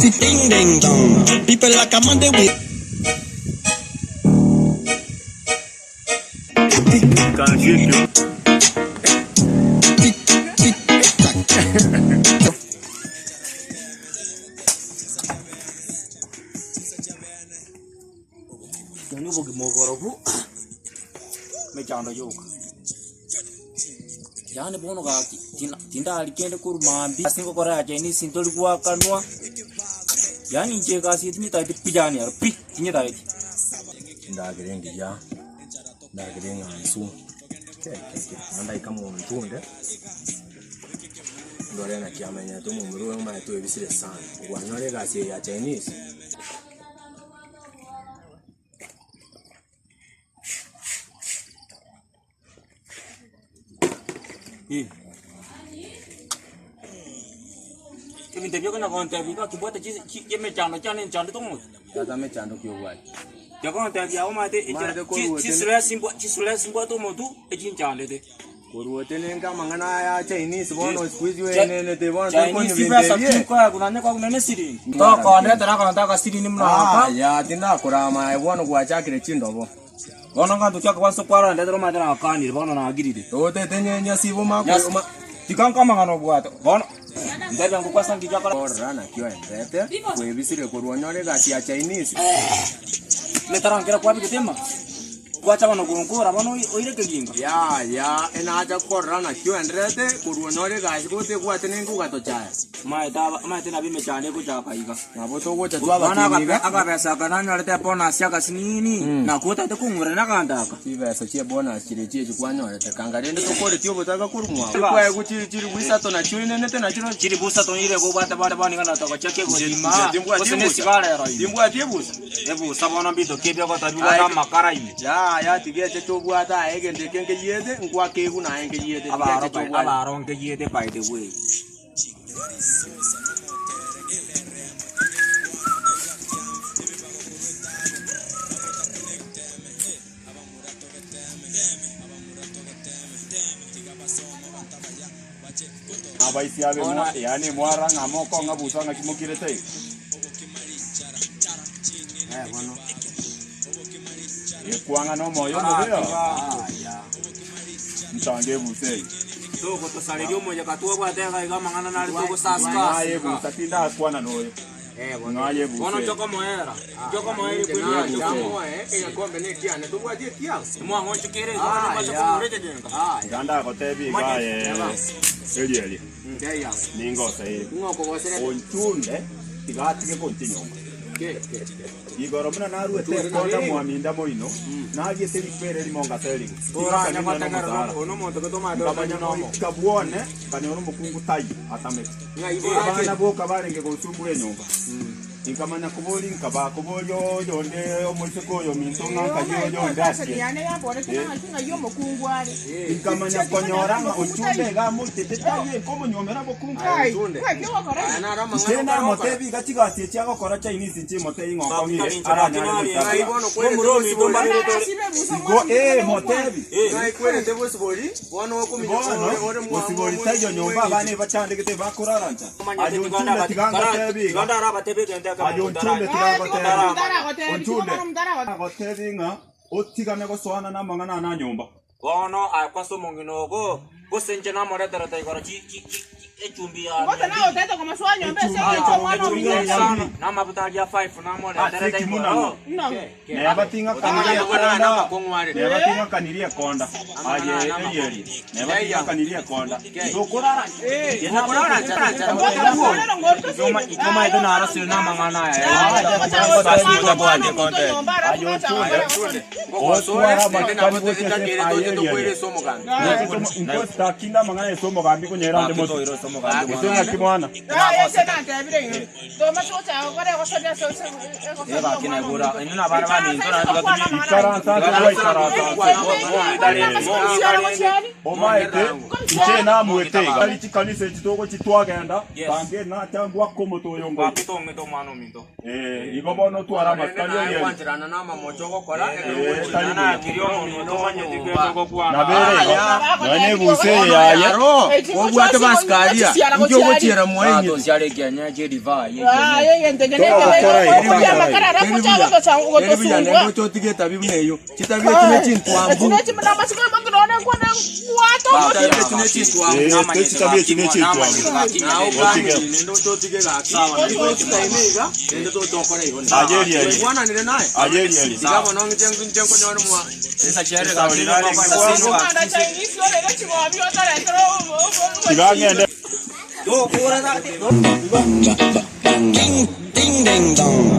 Ding ding dong. People like a Monday with. Tick tick tack. Yaani obogima oborobwo emechando yoka. Yaani bono gaki tina tindari kende korwa mambia ase ngokora chinese ntori goakanwa, yaani inche egasi eye tinyetageti pi yaani aro pi, tinyetageti. Endagera engiya, endagera eng'ansu, ke ke ke, naende ndaika monto onde, ndore naki amenyete omomura oyo omanyete oebisire sana, obwanyore egasi eye ya chinese. Ebinto ebio okonyara gontebia iga timbwate chisi chi emechando chiane nchandete omonto. Tata mechando ki obwate? Tiagontebia omanyete Omanyete chi korwa chistress mbwa chistress mbwate omonto echinchandete. Korwa otenenke amang'ana aya a Chinese bono siku hizi oenenete bono tori konywa Chinese binto besa ebi. chikoegwa nonye kwagwa nonye esiringi. Tokondetera akanto agasirini buna aka. Yaya tindakorama aye bono gwachakire chindobo. Bono nganto ki akogwansa kwarandetera omanyete nakanire bono nagirire. Totete nye nyasibo mako Nyasi oma tiga nkomang'ana obwate bono ntebia ngokwasa nki giakora. Korora naki oendete kwebisire korwa onyore egasi ya Chinese. Metarankera kwabegete ema. Gwacha bono gonkora bono oire ekeginga. Yaya, enacha korora naki oendererete korwa onyore egasi gotebwate nenka ogatochaya. Omanyete aba omanyete nabo emechando egochaka iga. Nabo togocha Bono twabakinia agape iga. akabesa aka nanyorete ebonus agasinini, nakwo otagete kong'ura na aganto aka. Chibesa chie bonus chiria chiachi kwanyorete kanga rende tokoretie obotaka korwa mwao. Kwaegwa chiri chiribu isato nachio inenete nachio Chiribu isato nire kobwate bare bono iga natogochia kegorima, Inche timbwati gose ebusa. nesigara ero ime. Timbwati ebusa. Ebusa bono mbinto ki ebi ogotoa bibwate amakara ime? Yaya tiga eche tobwate aye egento eke nkeyiete, nkwakeigwa naye nkeyiete, tiga Abaro eche by tobwate. abaro nkeyiete by the way. Abaisia abe mwa, yaani mwara ng'a mokong'a busa ng'aki mokirete iga. Ekwang'a nomoyo omobe oo. Ntange ebusa eye. Togotosareria omoyega twabwate iga iga amang'ana nare togosasika Ng'a ase iga. ebusa tindakwana noyo. Ng'a ebusa Bono eye. nchokomoera, nchokomoera ekweri Moe egekombe nekiane, tobwati ekiao? Mwang'onchokere iga bono mbache komora ekegenga. Iga ndagotebie iga aye erio erio. Ningoseire. Onchunde tiga atige gonchia nyomba. Igoro buna naruete ekonda mwaminda moino, nariete rikwere erimo ngaserigwa. Toranya Tigakanigwa gotegerera nomosara. ono omonto getomanyete Nkamanya omonye nomo. goika bwone, nkanyora omokungu taiyo, atamete. Abana boka barenge gosumbua enyomba. Inkamanya koboria, nkabakoboria oyonde omoiseke oyo ominto ng'a nkai oyonde asie. Inkamanya konyora ng'a ochunde iga amoitete taiyo inkomonyuomera bokungu. Inche namotebia iga chigasi echi agokora Chinese inche imotebie ng'a okong'ire aranyare goika. Igo ee motebi. Bono bosibori taiyo nyomba abana ebachandegete bakorara nchara. Aye onchunde tiga ngotebi iga. Aye onchunde tiga ngotebi. Onchunde. Agotebi ng'a otigane gosoana namang'ana ane a nyomba. Bono aye kwase omong'ina ogo, gose inche namoreterete igoro chi- chi- chi- chi- echumbi ya Gose nawe otagete komosoa nyomba ase engencho omwana Echumbi ominto ya ase. nyambi. Namabuta aria 5 namoreterete Ase ekimuna igoro. ng'a. No. Neba ting'akanirie ekonda, neba ting'akanirie ekonda, aye Elieli, neba ting'akanirie ekonda, tokorara Itomaete narosire namang'ana aya. Nkotakinda amang'ana ase omogambi konyera ande motwe. Gose ng'aki mwana? Ikaransa ase gwaikaransa ase. Omaete, inche namoete iga. Tari chikanisa echi togochi twagenda, Yes. bange nachangwa. Ngwaka omote oyo ngoite. Gwakete ong'ete omwana ominto. Eh, igo bono otware amasikani Naye Erieri. gwancherana namamocho ogokora ekero Eh, ogochia. tari buya. Nakiri omonto omanyete gento ogokwana. Nabere igo. Aya. Nonya na ebusa eye yaye. Aro, obwate basikaria, inki ogochiera mwaenyete? Tosiare ekienyeji edivai. Eri buya nende oche otige etabi buna eyio. Chitabi echi ne chintwambu. Chitabi echi ne chintwambu. Eh, chitabi echi ne chintwambu. Naye okanire nende oche otige gaki. Igo ochisaine iga, nende toche okore igo. Aye erieri. Twaigwananire naye? Aye erieri. Tiga bono ng'iche nche nkonyore mwa. Tiga ng'ende. Ding, ding, ding, dong.